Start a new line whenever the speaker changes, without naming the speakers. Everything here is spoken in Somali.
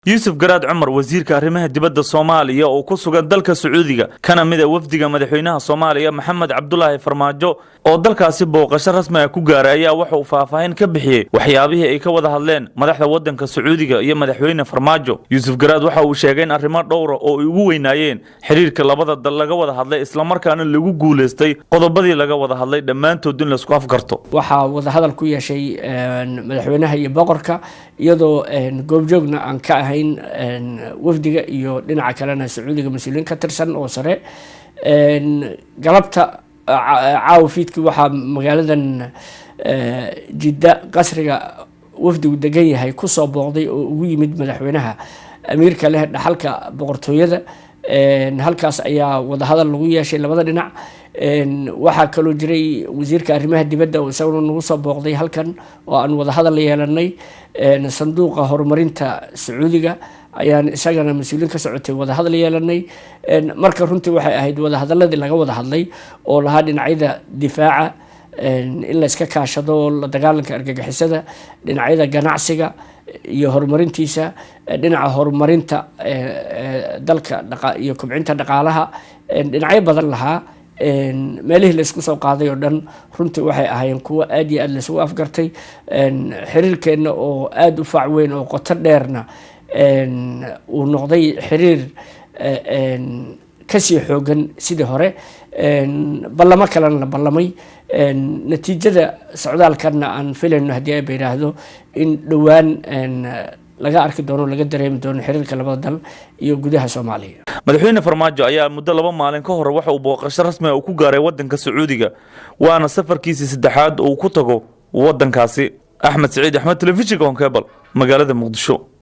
Yuusuf Garaad Cumar, wasiirka arrimaha dibadda Soomaaliya oo ku sugan dalka Sacuudiga, kana mid a wafdiga madaxweynaha Soomaaliya Maxamed Cabdulaahi Farmaajo oo dalkaasi booqasho rasmi ah ku gaaray, ayaa waxa uu faahfaahin ka bixiyey waxyaabihii ay ka wada hadleen madaxda waddanka Sacuudiga iyo madaxweyne Farmaajo. Yuusuf Garaad waxa uu sheegay in arrimo dhowra oo ay ugu weynaayeen xiriirka labada dal laga wada hadlay, islamarkaana lagu guulaystay qodobadii laga wada hadlay dhammaantood in laisku afgarto.
Waxaa wadahadal ku yeeshay madaxweynaha iyo boqorka, iyadoo goobjoogna aan ka ahayn wafdiga iyo dhinaca kalena Sacuudiga mas-uuliyiin ka tirsan oo sare. Galabta caawa fiidkii waxaa magaaladan Jidda qasriga wafdigu degan yahay kusoo booqday oo ugu yimid madaxweynaha amiirka leh dhaxalka boqortooyada. Halkaas ayaa wadahadal lagu yeeshay labada dhinac. Waxaa kaloo jiray wasiirka arrimaha dibadda oo isaguna nagu soo booqday halkan oo aan wadahadal la yeelanay. Sanduuqa horumarinta Sacuudiga ayaan isagana mas-uuliyiin ka socotay wadahadal yeelanay. Marka runtii waxay ahayd wadahadaladii laga wada hadlay oo lahaa dhinacyada difaaca in la iska kaashado, la dagaalanka argagixisada, dhinacyada ganacsiga iyo horumarintiisa, dhinaca horumarinta dalka iyo kobcinta dhaqaalaha, dhinacyo badan lahaa. Meelihii laysku soo qaaday oo dhan runtii waxay ahaayeen kuwo aada iyo aada laysugu afgartay. Xiriirkeenna oo aada u fac weyn oo qoto dheerna uu noqday xiriir kasii xoogan sidii hore, ballamo kalena la ballamay. Natiijada socdaalkanna aan filayno, haddii ayba yidhaahdo, in dhowaan laga arki doono, laga dareemi doono xiriirka labada dal iyo gudaha Soomaaliya.
Madaxweyne Farmaajo ayaa muddo 2 maalin ka hor waxa uu booqasho rasmi ah uu ku gaaray waddanka Sacuudiga, waana safarkiisii saddexaad uu ku tago waddankaasi. Axmed Saciid Axmed, telefishinka Horn Cable, magaalada Muqdisho.